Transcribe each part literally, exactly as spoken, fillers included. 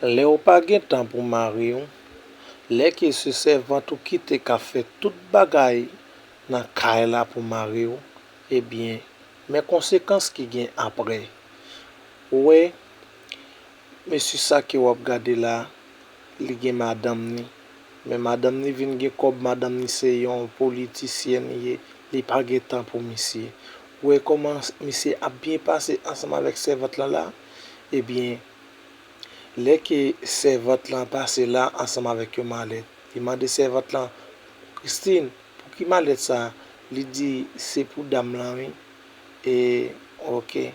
Lè w pa gen tan pou mari w, lè ke se sèvant ou kite k ap fè tout bagay nan kay la pou mari w, ebyen, men konsekans ki gen apre. Ou wè, mesye sa ke w ap gade la, li gen madanm ni. Men madanm ni vin gen kòb, madanm ni se yon politisyèn li ye, li pa gen tan pou misye. Ou wè kòman misye ap byen pase ansanm avèk sèvant lan la? Ebyen, lè ke sèvant lan pase la ansanm avèk yon malèt, li mande sèvant lan, Christine, pou ki malèt sa? Li di, se pou dam lan, wi. E, oke.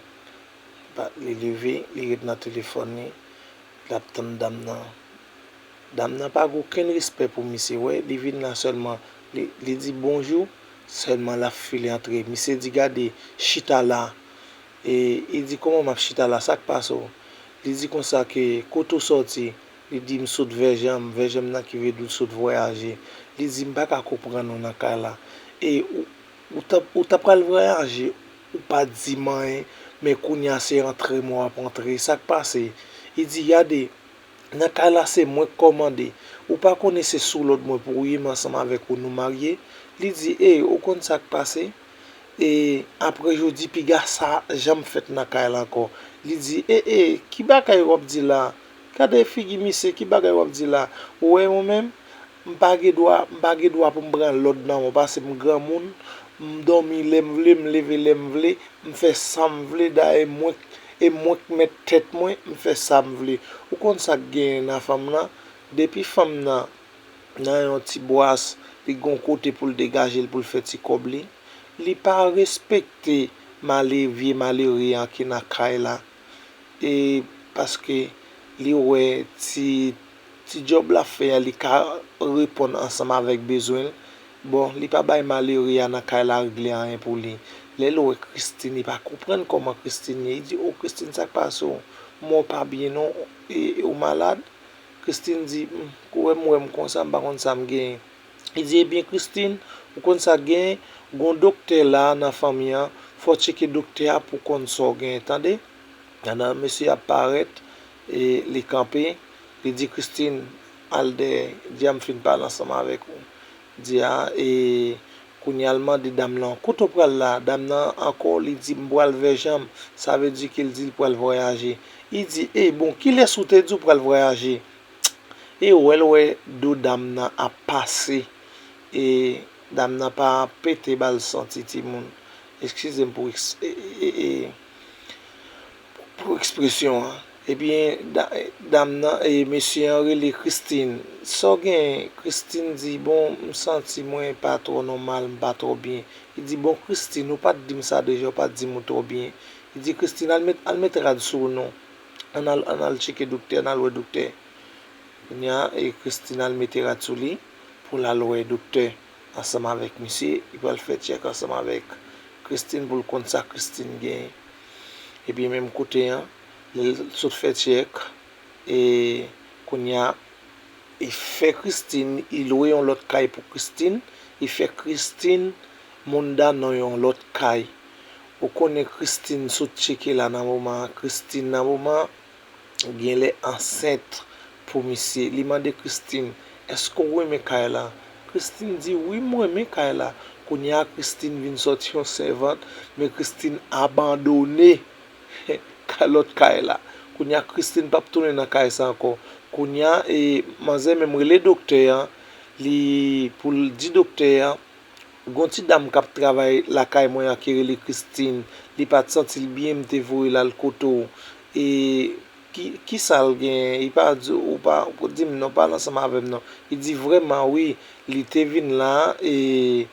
Li leve, li ret nan telefòn li, l ap tann dam nan. Dam nan pa gen okenn respè pou misye, wè, li vin la sèlman, li, li di bonjou, sèlman l ap file antre. Misye di, gade, chita la. E li di, kòman m ap chita la, sa k pase w? Li di konsa ke, kote w sòti? Li di, m sot Vèjanm, Vèjanm nan ki vle di w sot vwayaje. Li di, m pa ka konprann ou nan kay la. E ou, ou t ap, ou t ap pral vwayaje, ou pa di m anyen, men kounye a se antre mwen w ap antre. Sa k pase? Li di, gade, nan kay la se mwen k kòmande. Ou pa konnen se sou lòd mwen pou w ye, men ansanm avèk ou nou marye. Li di, e, ou konn sa k pase? E apre jodi, piga sa janm fèt nan kay la ankò. Li di, e, e, ki bagay w ap di la? Gade figi misye, ki bagay w ap di la? Ou wè mwen menm, m pa gen dwa, m pa gen dwa pou m pran lòd nan men w, paske m granmoun, m dòmi lè m vle, m leve lè m vle, m fè sa m vle, dayè mwen, e mwen k mèt tèt mwen, m fè sa m vle. Ou konn sa k genyen nan fanm nan? Depi fanm nan nan yon ti bwas, li gen yon kote pou l degaje l, pou l fè ti kòb li. Li pa respekte male-, vye malere an ki nan kay la. E paske li wè ti, ti djòb l ap fè a, li ka reponn ansanm avèk bezwen l. Bon, li pa bay malere a nan kay la regle anyen pou li. Lè l wè Christine, li pa konprann kòman Christine ye. Li di, o Christine, sa k pase w? Mwen w pa byen non, e, e ou malad? Christine di, hmm, ou wè m, wè m konsa, m pa konn sa m genyen. Li di, ebyen, Christine, ou konn sa k genyen? Gon doktè la nan fanmi an, fò w tcheke doktè a pou w konn sa w genyen, tande? Pandan mesye ap parèt, e, li kanpe, li di, Christine, al dèyè, di a m fin pale ansanm avèk ou. Di a, e, kounye a l mande dam lan, kote w pral la? Dam nan ankò, li di, m pral Vèjanm, sa vle di ke l di l pral vwayaje. Li di, e, bon, kilès ou te di w pral vwayaje? E wè l wè do dam nan ap pase. E dam nan pa pete ba l santi timoun. Eskize m pou eks-, e, e, e, pou ekspresyon an. Ebyen, da-, dam nan, e, mesye an rele Christine. Sa w genyen? Christine di, bon, m santi mwen pa twò nòmal, m pa twò byen. Li di, bon, Christine, ou pa t di m sa deja, ou pa t di m ou twò byen. Li di, Christine, al met, al met rad sou ou non. Ann al, ann al tcheke doktè, ann al wè doktè. Kounye a, e, Christine al mete rad sou li pou l al wè doktè ansanm avèk misye. Li pral fè tchèk ansanm avèk Christine pou l konn sa Christine genyen. Epi menm kote an, lè l sot fè tchèk, e kounye a, li fè Christine, li lwe yon lòt kay pou Christine, li fè Christine mounda nan yon lòt kay. Ou konnen Christine sot tcheke la nan moman an, Christine nan moman an, genlè ansent pou misye. Li mande Christine, èske w renmen kay la? Christine di, wi, m renmen kay la. Kounye a, Christine vin sòti yon sèvant, men Christine abandone lòt kay la. Kounye a, Christine p ap tounen nan kay sa ankò. Kounye a, e, manzè menm rele doktè an, li, pou l di doktè an, gon ti dam k ap travay lakay mwen an ki rele Christine, li pa t santi l byen, m te voye l al kote w. E ki, ki sa l genyen? Li pa di, ou pa, ou di m non, pale ansanm avè m non. Li di, vrèman, wi, li te vin la, e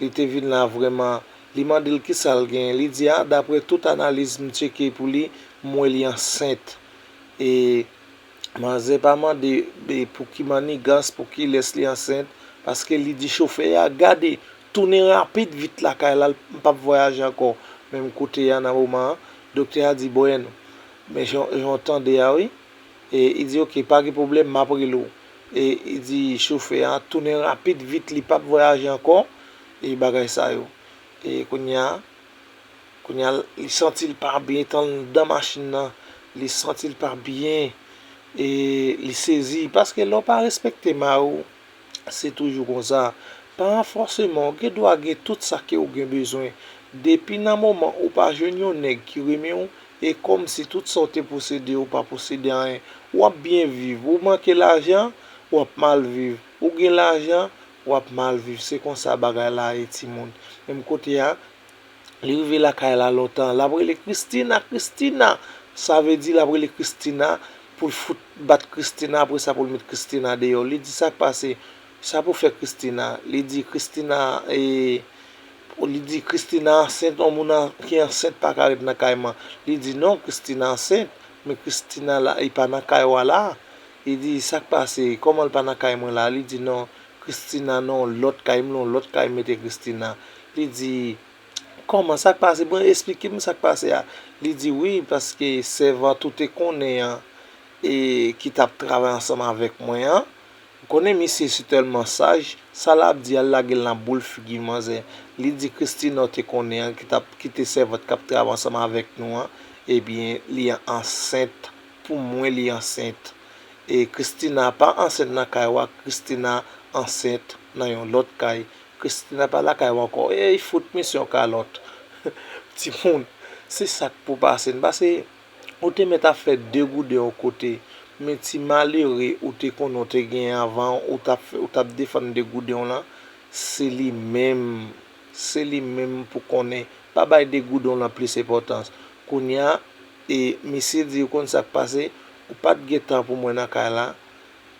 li te vin la vrèman. Li mande l ki sa l genyen. Li di, a, daprè tout analiz m tcheke pou li, m wè li ansent. E manzè pa mande, e, pou ki mannigans, pou kilès li ansent, paske li di chofè a, gade, tounen rapid vit lakay la, m p ap vwayaje ankò. Menm kote a nan moman an, doktè a di, Bwen, men jan, jan w tande a, wi. E li di, oke, pa gen pwoblèm, m ap rele w. E li di chofè a, tounen rapid vit, li p ap vwayaje ankò, e bagay sa yo. E kounye a, Kounye a, li santi l pa byen, tan l anndan machin nan, li santi l pa byen. e li sezi, paske lè w pa respekte mari w, se toujou konsa. Paran fòseman, ou gen dwa gen tout sa ke ou gen bezwen. Depi nan moman ou pa jwenn yon nèg ki renmen w, e kòmsi tout sa w te posede, ou pa posede anyen. W ap byen viv. Ou manke lajan, w ap mal viv. Ou gen lajan, w ap mal viv. Se konsa bagay la ye, timoun. Menm kote a, li rive lakay la lontan, l ap rele Christina, Christina. Sa vle di l ap rele Christina pou l fout bat Christina, apre sa pou l met Christina deyò. Li di, "Sa k pase? Sa pou fè Christina?" Li di, "Christina, e, li di, Christina ansent, yon moun an-, ki ansent pa ka ret nan kay mwen." Li di, "Non, Christina ansent, men Christina la, li pa nan kay w a la." Li di, "Sa k pase? Kòman l pa nan kay mwen la?" Li di, "Non, Christina nan yon lòt kay, m nan yon lòt kay, m mete Christina." Li di, "Kòman, sa k pase? Bon, esplike m sa k pase a." Li di, "Wi, paske sèvant ou te konnen an, e ki t ap travay ansanm avèk mwen an, ou konnen misye se tèlman saj, sa l ap di a, l lage l nan boul figi manzè." Li di, "Christina ou te konnen an, ki t ap, ki te sèvant k ap travay ansanm avèk nou an, ebyen, li ansent. Pou mwen, li ansent. E Christina pa ansent nan kay w a, Christina ansent nan yon lòt kay. Christina pa lakay w ankò." Ey, fout misye yon kalòt. Timoun, se sa k pou pase n, pase ou te mèt ap fè degouden yon kote, men ti malere ou te konnen ou te genyen avan, ou t ap fè, ou t ap defann degouden w lan, se li menm, se li menm pou konnen. Pa bay degouden w lan plis enpòtans. Kounye a, e, misye di, "Ou konn sa k pase? Ou pa t gen tan pou mwen nan kay la,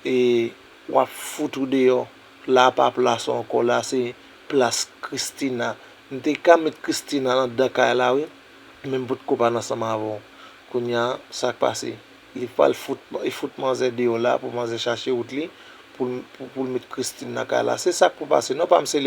e w ap fout ou deyò. La pa plas ou ankò, la se plas Christina. M te ka met Christina anndan kay la, wi, men m potko pa ansanm avè w." Kounye a, sa k pase? Li pral fout, li fout manzè deyò la pou manzè chache wout li, pou l, pou, pou l met Christina nan kay la. Se sa k pou pase. Non, pa m se